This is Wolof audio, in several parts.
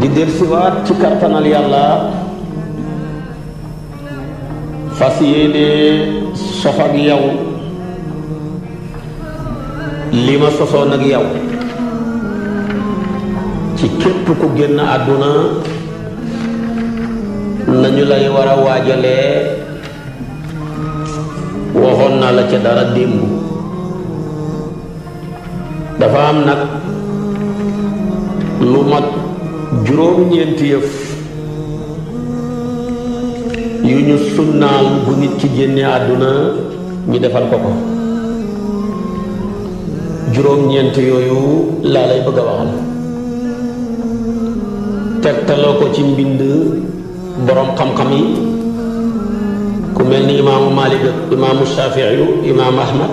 di dellusiwaat ci kartanal yàlla fas yéene sof ak yow li ma sosoon ak yow ci képp ku génn àdduna nañu lay war a waajalee waxoon naa la ca dara démb dafa am nag lu mat juróom-ñeenti yëf yu ñu sunnaal bu nit ci génne àdduna ñu defal ko ko juróom-ñeent yooyu laa lay bëgg a waxal tegtaloo ko ci mbind boroom xam-xam yi ku mel ni imaamu Malik ak imaamu Shafii imaamu Ahmad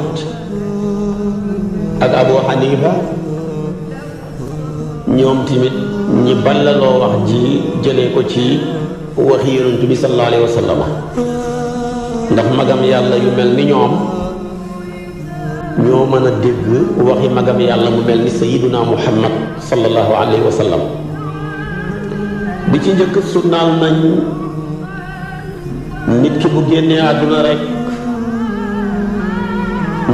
ak Abu Hanifa ñoom tamit ñi ballaloo wax ji jëlee ko ci waxi yonent bi sallallahu alayhi wa sallam ndax magam yàlla yu mel ni ñoom ñoo mën a dégg waxi magam yàlla mu mel ni sayyiduna Muhammad sallallahu alayhi wa sallam bi ci njëkk sunnaal nañ nit ki bu génnee àdduna rek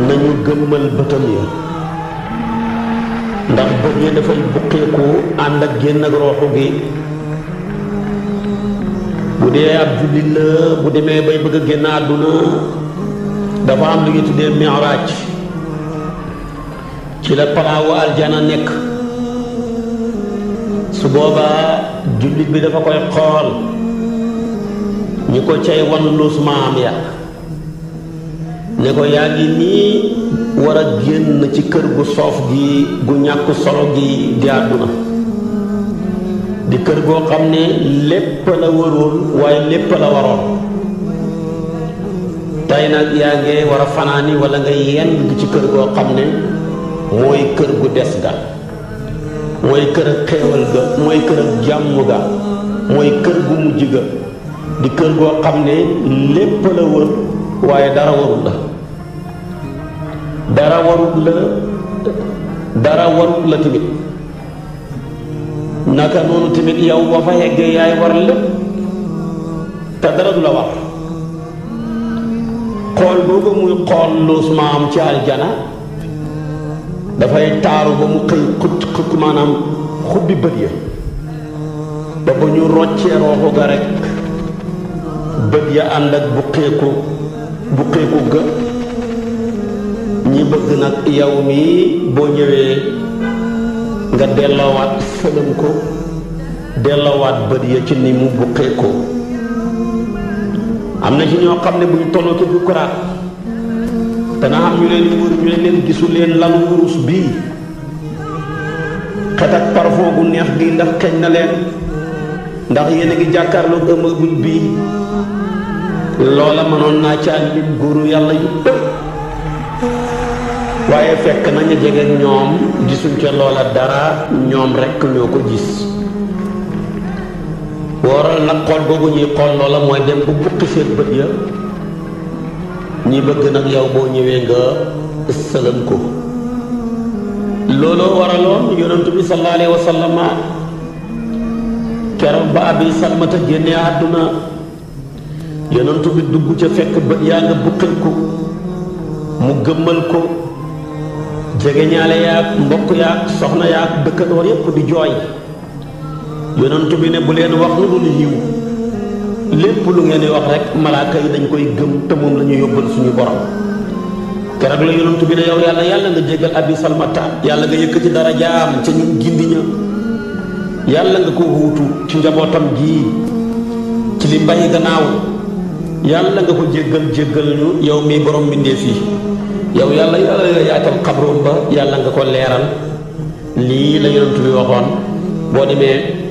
nañu gëmmal bëtam ya ndax bët yi dafay buqeeku ànd ak génn ak rooxu gi bu dee ab jullit la bu demee bay bëgg a génn àdduna dafa am lu ñu tuddee mi'raaj ci la palaawu aljana nekk su boobaa jullit bi dafa koy xool ñu ko cay wan luus maam ya ne ko yaa ngi nii war a génn ci kër gu soof gi gu ñàkk solo gi di àdduna di kër goo xam ne lépp la waroon waaye lépp la waroon tey nag yaa ngi war a fanaani wala nga yenn ci kër goo xam ne mooy kër gu des ga mooy kër ak xéewal ga mooy kër ak jàmm ga mooy kër gu mujj ga di kër goo xam ne lépp la wër waaye dara warul la dara warul la tamit naka noonu tamit yow boo fa yeggee yaay war lépp te dara du la war xool boobu muy xool luus maam ci aljana dafay taaru ba mu xëy xut maanaam xubbi bët ya ba ba ñu roccee rooxu ga rek bët ya ànd ak buqeeku ga ñi bëgg nag yow mi boo ñëwee nga delloowaat fëlëm ko delloowaat bët ya ci ni mu buqeekoo am na ci ñoo xam ne bu ñu tolloo ci bukkuraat dana am ñu leen wër ñu leen gisu leen lalu wurus bii xet ak parfum bu neex gi ndax xeeñ na leen ndax yéen a ngi jàkkaarloog ëmmagul bii loola mënoon naa caa lim góoru yàlla yu bëri waaye fekk nañu jege ñoom gisuñ ca loola dara ñoom rekk ñoo ko gis waral nag xool googu ñuy xool loola mooy dem bu bukki seen bët ya ñi bëgg nag yow boo ñëwee nga sëlëm ko looloo waraloon yonent bi sallallahu alayhi wa sallam keroog ba abi salmata génnee àdduna yonent bi dugg ca fekk bët yaa nga buqil ko mu gëmmal ko jege ñaale yaag mbokk yaag soxna yaag dëkkandoor yépp di jooy yonent bi ne bu leen wax lu dul yiw lépp lu ngeen di wax rek malaaka yi dañ koy gëm te moom la ñu yóbbal suñu borom keroog la yonent bi ne yow yàlla nga jégal abi salmata yàlla nga yëkkati dara jaam ca ñun gindi ña yàlla nga ko wuutu ci njabootam gii ci li bàyyi gannaaw yàlla nga ko jéggal ñu yow mii borom mbindéef yi yow yàlla nga yaatal xabroom ba yàlla nga ko leeral lii la yonent bi waxoon boo demee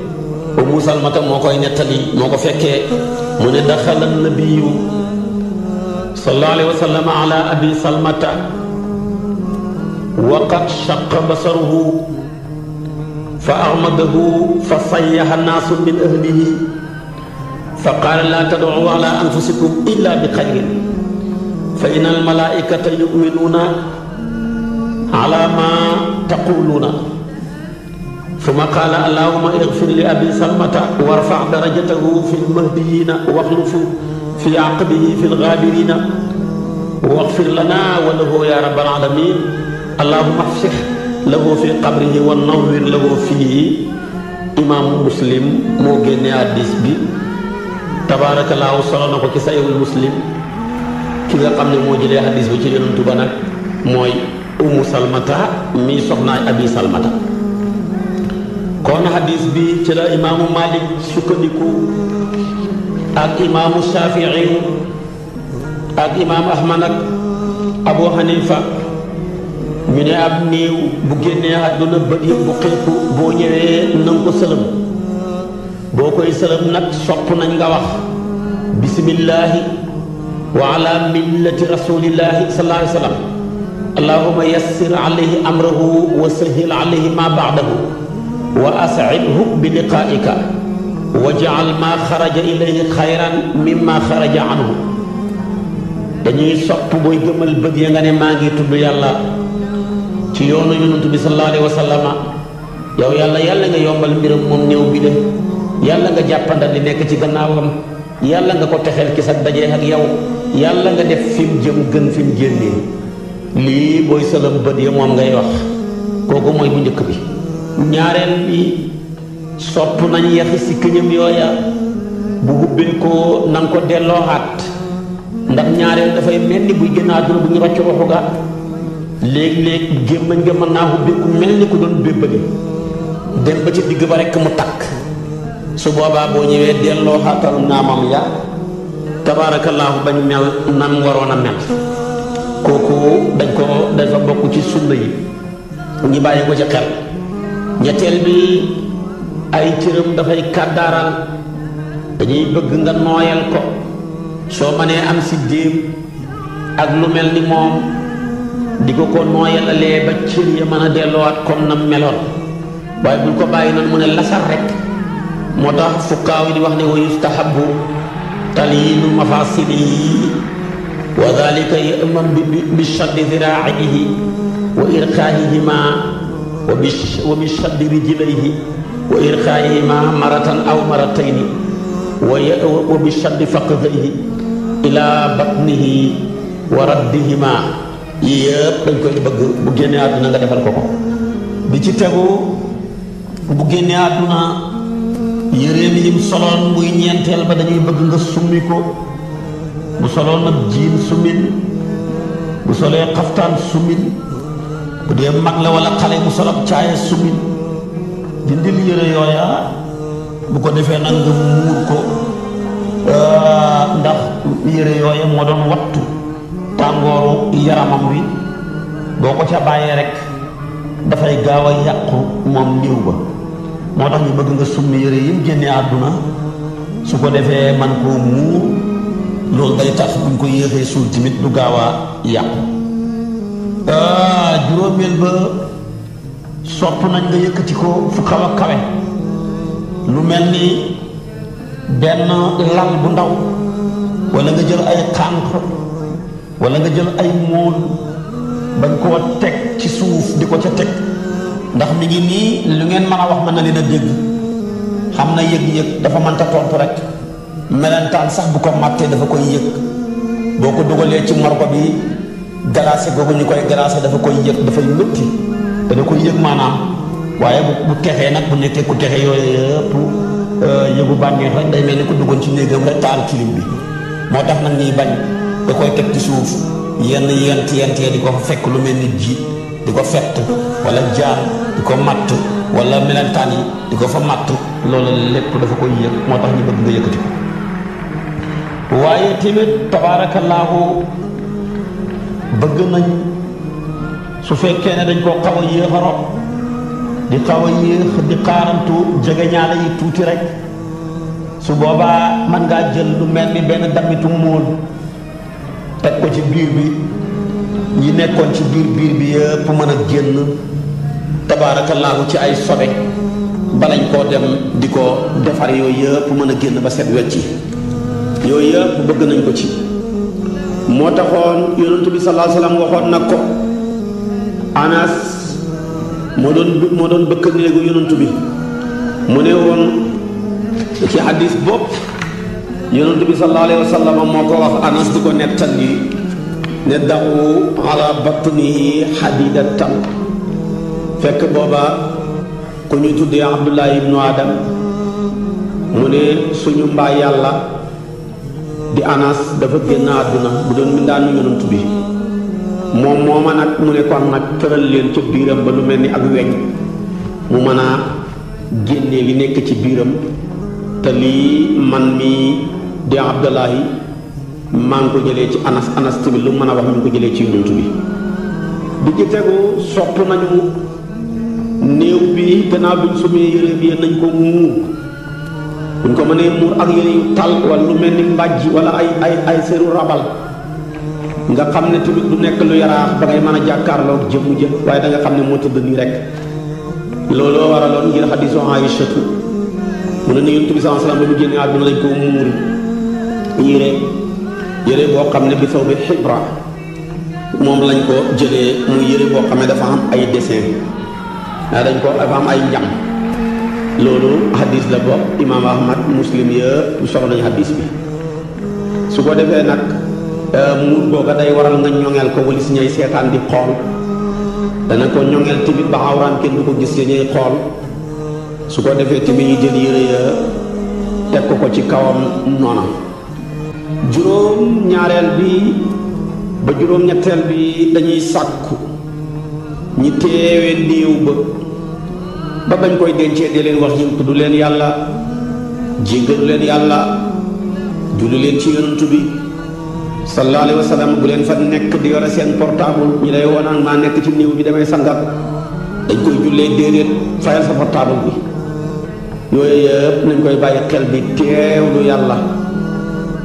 Umu Salmata moo koy nettali moo ko fekkee mu ne daxala nabiyu sallallahu alayhi wa sallam ala abi salmata wa qad shaqqa basaruhu fa ahmadahu fa sayyaha naasu min ahlihi fa qaala laa tad'u ala anfusikum illa bi xayrin fa inna al malaikata yu'minuuna ala ma taquluuna summa qaala allahumma igfir li abi salmata warfa darajatahu fi lmahdiyina waxlufu fi aqbihi fi lgaabirina waxfir lana wa lahu ya rabbal alamin allahumma afsih lahu fi qabrihi wa nawwir lahu fihi. imaamu muslim moo génne hadiis bi tabaarakallaahu solo na ko ci sayyidul muslim. ki nga xam ne moo jëlee hadiis bi ci yonent ba nag mooy ummu salmata mi soxnaay abi salmata. kon hadiis bi ci la imaamu malik sukkandiku ak imaamu shafii ak imaamu ahmad ak abu hanifa ñu ne ab néew bu génnee àdduna bët yëpp bu xeeku boo ñëwee na nga ko sëlëm. boo koy sëlëm nag sopp nañ nga wax bismillaahi wa ala millati rasulillahi sallallahu alayhi wa sallam allahumma yassir alayhi amrahu wa sahhil alayhi ma ba'dahu wa as'idhu bi liqaa'ika waj'al ma xaraja ilayhi xayran mimma xaraja anhu. dañuy sopp booy gëmal bët ya nga ne maa ngi tudd yàlla ci yoonu yonent bi sallallahu alayhi wa sallama. yow yàlla yàlla nga yombal mbiram moom néew bi de yàlla nga jàppandal di nekk ci gannaawam yàlla nga ko texeel ki sa dajee ak yow yàlla nga def fi mu jëm gën fi mu génnee. lii booy sëlam bët ya moom ngay wax. kooku mooy bu njëkk bi. ñaareel bi sopp nañ yaxi si këñam yooya bu hubbee ko na nga ko dellooxaat ndax ñaareel dafay mel ni buy génn àdduna bu ñu rocc roxu ga léeg-léeg gémmañ nga mën naa hubbeeku mel ni ku doon bébbali dem ba ci digg ba rekk mu takk. su boobaa boo ñëwee delloo xaatal naamam ya tabaarakallaahu bañ mel nan waroon a mel. kooku dafa bokk ci sunna yi ñi bàyyi ko ci xel. ñetteel bi ay cëram dafay kàddaaral dañuy bëgg nga nooyal ko soo mënee am si déem ak lu mel ni moom di ko nooyalalee ba cër ya mën a delloowaat comme na meloon waaye bul ko bàyyi noonu mu ne lasar rek. moo tax fukkaaw yi di wax ne wa yustahabu talyiinu mafaasilihi wa dalika ya'mam bi shaddi ziraa'ihi wa irqaa'ihima wa bi shaddi rijlayhi wa irqaa'ihima maratan aw maratayni wa bi shaddi fakhidayhi ila batnihi wa raddihima. yii yëpp dañ koy bëgg bu génnee àdduna nga defal ko ko. bi ci tegu bu génnee àdduna yéreem yim soloon muy ñeenteel ba dañuy bëgg nga summi ko. bu soloon nag jiin summin bu solee xaftaan summin bu dee mag la wala xale bu solab caaya summin dindil yére yooya bu ko defee nag nga muur ko ndax yére yooya moo doon wattu tàngooru yaramam wi boo ko ca bàyyee rek dafay gaaw a yàqu moom niw ba. moo tax ñu bëgg nga summi yére yi mu génnee àdduna su ko defee man koo muur loolu day tax buñ ko yéexee suul tamit du gaaw a yàqu. juróomeel ba sopp nañ nga yëkkati ko fu xaw a kawe lu mel ni benn lal bu ndaw wala nga jël ay xànq wala nga jël ay móol bañ koo teg ci suuf di ko ca teg ndax mi ngi nii lu ngeen mën a wax mën na leen a dégg xam na yëg-yëg dafa mënta tontu rek melentaan sax bu ko màttee dafa koy yëg boo ko dugalee ci morgo bi glacé googu ñu koy glacé dafa koy yëg dafay métti te da koy yëg maanaam waaye bu texee nag bu nekkee ku texe yooyu yëpp yëgu bànneex rek day mel ni ku duggoon ci néegam rek taal kilim bi moo tax nag ñuy bañ da koy teg ci suuf yenn yentee di ko fekk lu mel ni jiit di ko fett wala jaan di ko matt wala melentaan yi di ko fa matt loolu lépp dafa koy yëg moo tax ñu bëgg nga yëkkati ko waaye tamit tabaarakallaahu bëgg nañ su fekkee ne dañ koo xaw a yéex a rob di xaw a yéex di xaarantu jegeñaale yi tuuti rek su boobaa mën ngaa jël lu mel ni benn damitu móol teg ko ci biir bi ñi nekkoon ci biir bi yëpp mën a génn tabaarakallaahu ci ay sobe balañ koo dem di ko defar yooyu yëpp mën a génn ba set wecci yooyu yëpp bëgg nañ ko ci moo taxoon yonent bi sallallahu alayhi wa sallam waxoon nag ko Anas moo doon bëkk néegu yonantu bi mu ne woon ci hadis bopp yonantu bi sallallahu alayhi wa sallam moo ko wax Anas di ko nettali ne daxu ala batnihi hadidatan fekk booba ku ñu tuddee Abdullah ibnu Adam mu ne suñu mbaay yàlla di Anas dafa génn àdduna bu doon mbindaanu yonantu bi moom mooma nag mu ne kon nag tëral leen ca biiram ba lu mel ni ak weñ mu mën a génnee li nekk ci biiram te lii man mi di Abdullahi maa ngi ko jëlee ci Anas tamit lu mën a wax mi ngi ko jëlee ci yonantu bi di ci tegu sopp nañu néew bi gannaaw buñ sumee yére bi nañ ko muur buñ ko mënee muur ak yére yu tal wala lu mel ni mbàjj wala ay seru rabal nga xam ne tamit du nekk lu yaraax ba ngay mën a jàkkaarloog jëmm jë waaye da nga xam ne moo tëdd nii rek looloo waraloon ngir xadiisu Aïchatu mu ne Yonent bi sallallahu alayhi wa sallam ba mu génnee àdduna lañ ko muur yére boo xam ne bi saw bi xibra moom lañ ko jëlee muy yére boo xam ne dafa am ay dessin dafa am ay njam loolu hadis la bopp imaam Ahmad Muslim yëpp soxla nañu hadis bi su ko defee nag muur googa day waral nga ñoŋeel ko walis ñay seetaan di xool dana ko ñoŋeel tamit ba awraan kenn du ko gis ya ñay xool su ko defee tamit ñu jël yére ya teg ko ci kawam noona juróom ñaareel bi ba juróom ñetteel bi dañuy sàkku ñi teewee néew ba bañ koy dencee dee leen wax yëm tudd leen yàlla jéggalu leen yàlla julli leen ci yonantu bi sallallahu alayhi wa sallam bu leen fa nekk di yore seen portable ñi lay wonaan maa nekk ci néew bi damay sangat dañ koy jullee déedéet fayal sa portable bi yooyu yëpp nañ koy bàyyi xel bi teewlu yàlla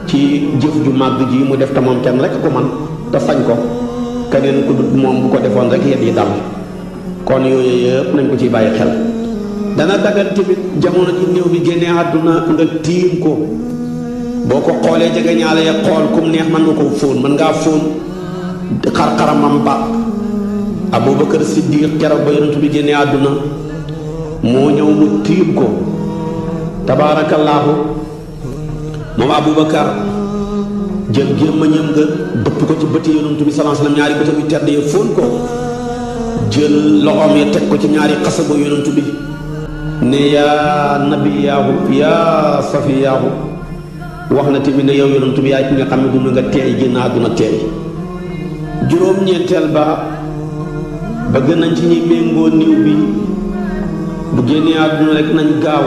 ci jëf ju màgg ji mu def te moom kenn rek ko man te sañ ko keneen ku dut moom bu ko defoon rek yet yi dal kon yooyu yëpp nañ ko ciy bàyyi xel dana dagal tamit jamono ji néew bi génnee àdduna nga tiim ko boo ko xoolee jege ñaale ya xool kum neex mën nga ko fóon mën ngaa fóon xar-xaramam ba Abubakar Siddiq keroog ba yonent bi génnee àdduna moo ñëw mu tiim ko tabaarakallaahu moom Abubakar jël gémmañam nga dëpp ko ci bëti yonent bi sallallahu alayhi wasallam ñaari bëtam yu tedd ya fóon ko jël loxoom ya teg ko ci ñaari xasaba yonent bi ne yaa nabiyaahu yaa safiyaahu wax na tamit ne yow yonent bi yaay ki nga xam ne dund nga teey génn àdduna teey juróom-ñeenteel ba bëgg nañ ci ñi méngoo néew bi bu génnee àdduna rek nañ gaaw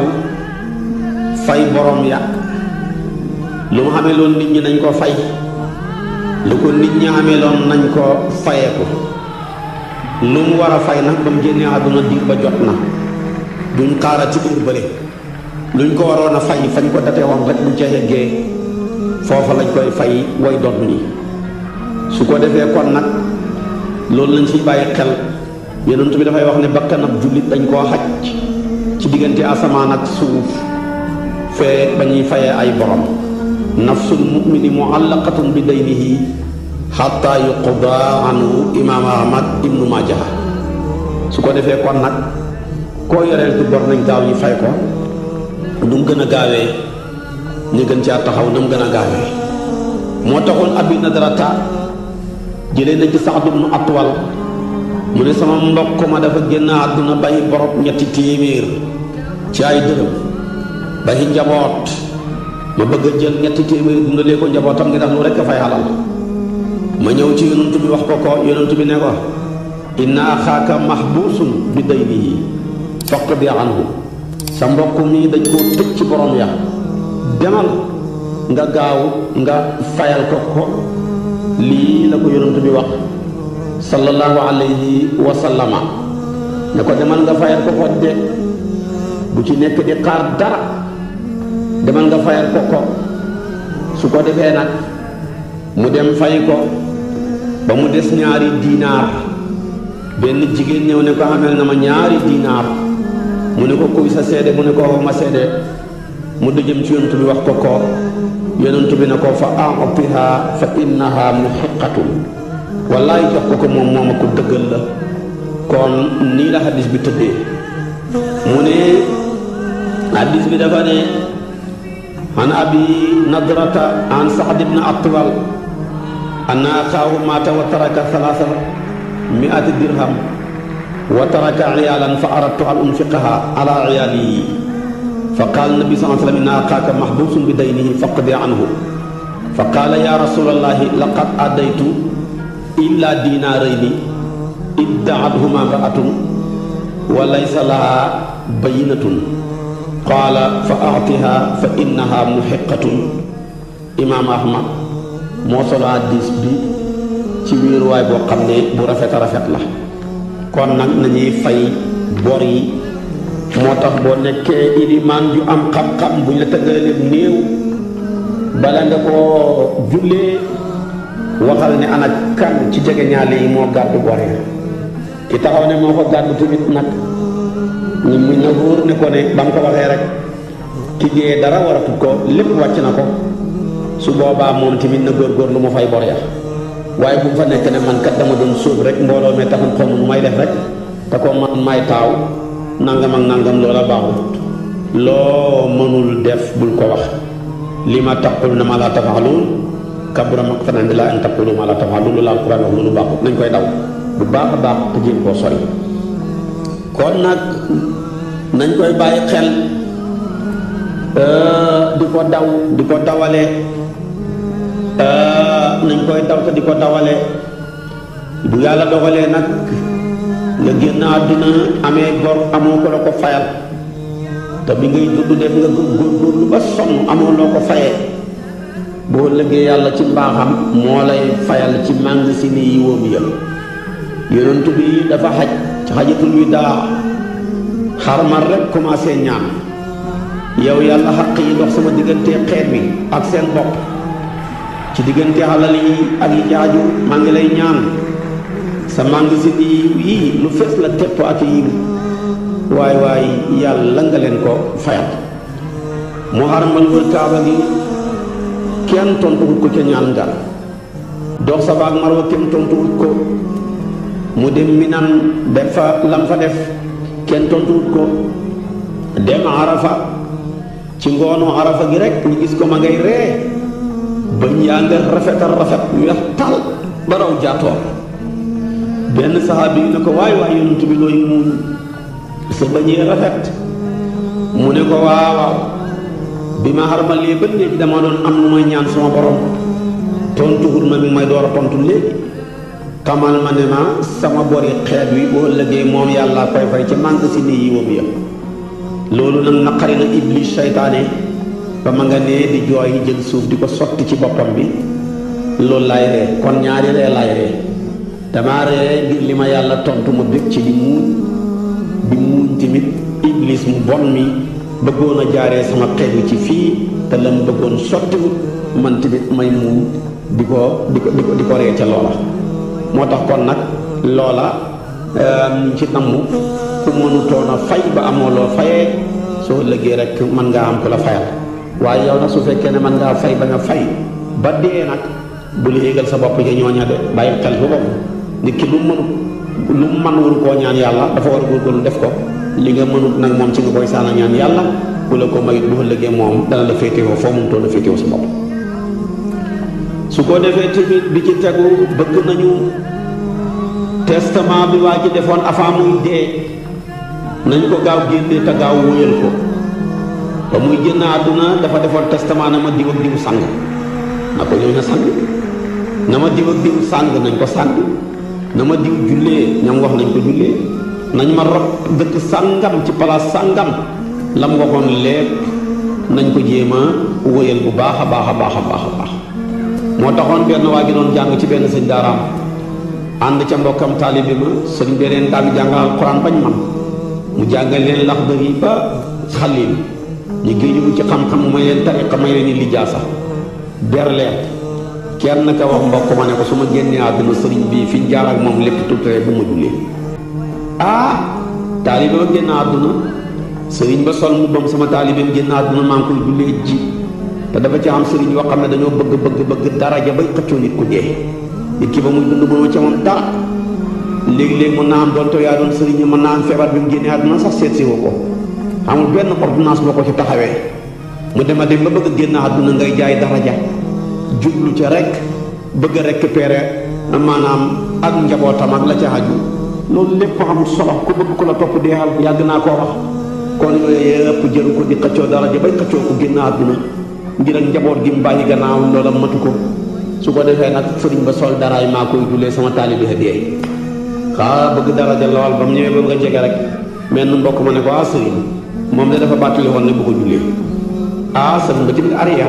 fay borom ya lu mu xamee loon nit ñi nañ ko fay lu ko nit ñi xamee loon nañ ko fayee ko lu mu war a fay nag ba mu génnee àdduna diir ba jot na duñ xaara ci biir bële luñ ko waroon a fay fañ ko date woon rek buñ ca yeggee foofa lañ koy fay way doon ñi su ko defee kon nag loolu lañ ciy bàyyi xel yonent bi dafay wax ne bakkan ab jullit dañ koo xaj ci diggante asamaan ak suuf fee ba ñuy fayee ay borom nafsul mu'mini mu'allaqatun bi daynihi xatta yuqda anhu imaam Ahmad ibnu Majah su ko defee kon nag koo yoreel ci bor nañ gaaw ñu fay ko nu mu gën a gaawee ñu gën caa taxaw nu mu gën a gaawee moo taxoon Abi Nadrata jëlee na ci Saad ibnu Atwal mu ne sama mbokk ma dafa génn àdduna bàyyi borob 300 ci ay dërëm bàyyi njaboot ma bëgg a jël 300 dundalee ko njabootam ngi tax lu rekk a fay xalal ma ñëw ci yonent bi wax ko yonent bi ne ko inna axaaka mahbuusun bi daynihi faqdi anhu sa mbokk mi dañ koo tëj ci borom ya demal nga gaaw nga fayal ko lii la ko yonent bi wax sallallahu alayhi wa sallama ne ko demal nga fayal ko de bu ci nekk di xaar dara demal nga fayal ko su ko defee nag mu dem fay ko ba mu des 2 dinaar benn jigéen ñëw ne ko xamel na ma 2 dinaar mu ne ko kuy sa seede mu ne ko ma seede mu dëjëm ci yonent bi wax ko yonent bi ne ko fa a'tiha fa innaha muhiqqatun wallaay jox ko moom a ko dëggal la kon nii la hadis bi tëddee mu ne hadis bi dafa ne an abi nadrata an Saad ibn Atwal anna axaahu maata wa taraka salaasa mi'ati dirham wa taraka ciyaalan fa aradtu an unfiqaha ala ciyaalihi fa qaala nabi sallallahu alayhi wa sallam inna axaaka maxbuusun bi daynihi faqdi anhu fa qaala ya rasulallahi laqad addaytu illa dinaarayni iddacathuma imra'atun wa laysa laha bayyinatun qaala fa a'tiha fa innaha muhiqqatun. imaam Ahmad moo solo hadiis bi ci wéeruwaay boo xam ne bu rafet a rafet la. kon nag nañuy fay bor yi moo tax boo nekkee ilimaan ju am xam-xam bu ñu la tëggalee néew bala nga koo jullee waxal ne ana kan ci jege ñaale yi moo gàddu bor yi ki taxaw ne moo ko gàddu tamit nag ñu mu na wóor ne ko ne ba nga ko waxee rek ki dee dara waratut ko lépp wàcc na ko su boobaa moom tamit na góor lu ma fay bor ya waaye bu mu fa nekk ne man kat dama doon sóob rek mbooloo mee taxul xaw ma nu may def rek te ko man may taaw nangam ak nangam loola baaxut. loo mënul def bul ko wax li ma taquluna ma la taf'alun kabura maqtan inda Allahi an taqulu ma la taf'alun loolu alquran wax loolu baaxut nañ koy daw bu baax a baax te jéem koo sori. kon nag nañ koy bàyyi xel di ko daw di ko dawale nañ koy daw te di ko dawale bu yàlla dogalee nag nga génn àdduna amee bor amoo ko la ko fayal te bi ngay dudd def nga góorgóorlu ba sonn amoo loo ko fayee boo lëggee yàlla ci mbaaxam moo lay fayal ci magasin yi wóom ya. yonent bi dafa xaj ci xajatul widaa xarmal rek commencé ñaan yow yàlla xaq yi dox sama diggante xeet bi ak seen bopp ci diggante xalal yi ak yi jaaju maa ngi lay ñaan sa magasin yi lu fees la tepp ak yi waay yàlla nga leen ko fayal. mu xarmal wër kaaba gi kenn tontuwut ko ca ñaan nga dox Safa ak Marwa kenn tontuwut ko mu dem Minan def fa lam fa def kenn tontuwut ko dem Arafa ci ngoonu Arafa gi rek ñu gis ko ma ngay ree bañ yaa nga rafet weex tal ba raw jaatoor benn saxaabi yi ne ko waay yonent bi looy muuñ sa bañee rafet mu ne ko waaw bi ma xarmalee ba léegi dama doon am lu may ñaan sama borom tontuwut ma mi may door a tontu léegi xamal ma ne ma sama bori xeet wi boo ëllëgee moom yàlla koy fay ci mànk si nii yi wam ya. loolu nag naqari na iblis seytaane ba ma nga nee di jooy jël suuf di ko sotti ci boppam bi loolu laay ree kon ñaari ree laay ree damaa ree ngir li ma yàlla tontu ma bég ci di muuñ tamit iblis mu bon mi bëggoon a jaaree sama xeet wi ci fii te la mu bëggoon sottiwut man tamit may muuñ di ko ree ca loola. moo tax kon nag loola ñu ci namm ku mënutoon a fay ba amoo loo fayee soo lëggee rek mën ngaa am ku la fayal waaye yow nag su fekkee ne mën ngaa fay ba nga fay ba dee nag bu la yéegal sa bopp ja ñooña de bàyyi xel bu boobu nit ki lu mu man waru koo ñaan yàlla dafa war a góorgóorlu def ko li nga mënut nag moom ci nga koy saana ñaan yàlla ku la ko mayut bu ëllëgee moom dana la féetewoo foo mënutoon a féetewoo sa bopp. su ko defee tamit bi ci tegu bëgg nañu testament bi waa ji defoon avant muy dee nañ ko gaaw génnee te gaaw wóyal ko ba muy génn àdduna dafa defoon testament na ma diw ak diw sang na ko ñëw na sang na ma diw ak diw sang nañ ko sang na ma diw jullee ñam wax nañ ko jullee nañ ma rob dëkk sàngam ci palaas sàngam la mu waxoon lépp nañ ko jéem a wóyal bu baax a baax a baax a baax a baax. moo taxoon benn waa gi doon jàng ci benn sëñ daaraam ànd ca mbokkam taalibe ma sëriñ bi leen daal di jàngal alxuraan bañ man mu jàngal leen Laxdari ba Xaliil ñu géeju ci xam-xam may leen tariqa may leen lijaasa ber leen kenn ka wax mbokk ma ne ko su ma génnee àdduna sëriñ bii fi jaar ak moom lépp tuuti bu ma jullee taalibe ba génn àdduna sëriñ ba sol mu bam sama taalibeem génn àdduna maa ngi koy jullee ji te dafa ci am sëriñ yoo xam ne dañoo bëgg daraja bay xëccoo nit ku dee nit ki ba muy dund mënoo ca moom dara léegi-léegi mën naa am doonte yaa doon sëriñ mën naa am feebar bi mu génnee àdduna sax seet si woo ko amul benn ordonnance boo ko ci taxawee mu dem a dem ba bëgg a génn àdduna ngay jaay daraja jublu ca rek bëgg a récupérer maanaam ak njabootam ak la ca aju loolu lépp amul solo ku bëgg ko la topp deexal yàgg naa koo wax kon yooyu yëpp jëru ko di xëccoo daraja bay xëccoo ko génn àdduna ngir ak njaboot gi mu bàyyi gannaaw loola matu ko su ko defee nag sëriñ ba sol daraay maa koy jullee sama taalibi hadiya xaa bëgg daraja lool ba mu ñëwee ba nga jege rek mel nu mbokk ma ne ko sëriñ moom de dafa bàttali woon ne bu ko jullee sëriñ ba tamit ariya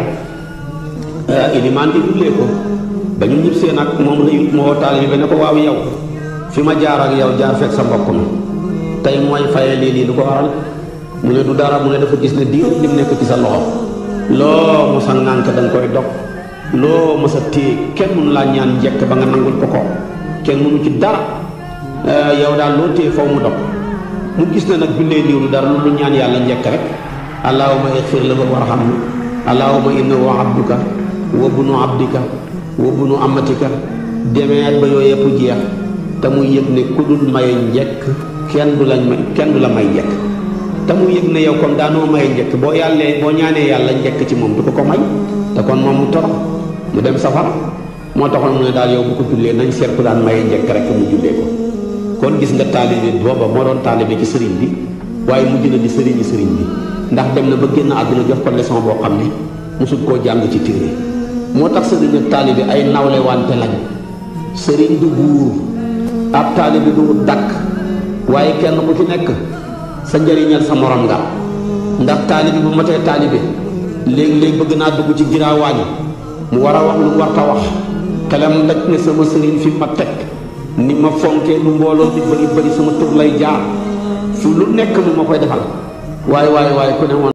ilimaan di jullee ko ba ñu ñib see nag moom rëyut moo taalibi ba ne ko waaw yow fi ma jaar ak yow jaar fekk sa mbokk ma tey mooy fayee lii lu ko waral mu ne du dara mu ne dafa gis ne diir lim nekk ci sa loxo loo mos a ŋànk da nga koy dog loo mos a téye kenn mënu laa ñaan njëkk ba nga nangul ko kenn mënu ci dara yow daal loo téye faw mu dog mu gis ne nag jullee liiw lu dara lu ñaan yàlla njëkk rek allahumma ighfir lahu warhamhu allahumma innahu abduka wa bunu abdika wa bunu amatika demeet ba yooyu yëpp jeex te muy yëg ne ku dul maye njëkk kenn du la may njëkk te mu yëg ne yow kon daanoo maye njëkk boo ñaanee yàlla njëkk ci moom du ko may te kon moom mu torox mu dem safara moo taxoon mu ne daal yow bu ko jullee nañ seet ku daan maye njëkk rek mu jullee ko kon gis nga taalibe booba moo doon taalibe ci sëriñ bi waaye mujj na di sëriñ bi ndax dem na ba génn àdduna jox ko leçon boo xam ne musul koo jàng ci téere moo tax sëriñ ak taalibe ay nawle wante lañ sëriñ du buur ab taalibe du dakk waaye kenn ku ci nekk sa njëriñal sa morom nga ndax taalibe bu matee taalibe léegi-léegi bëgg naa dugg ci giraawaañ mu war a wax lu warta wax xelam daj ne sama sëriñ fi ma teg ni ma fonkee lu mbooloo di bëri sama tur lay jaar fu lu nekk mu ma koy defal waaye ku ne woon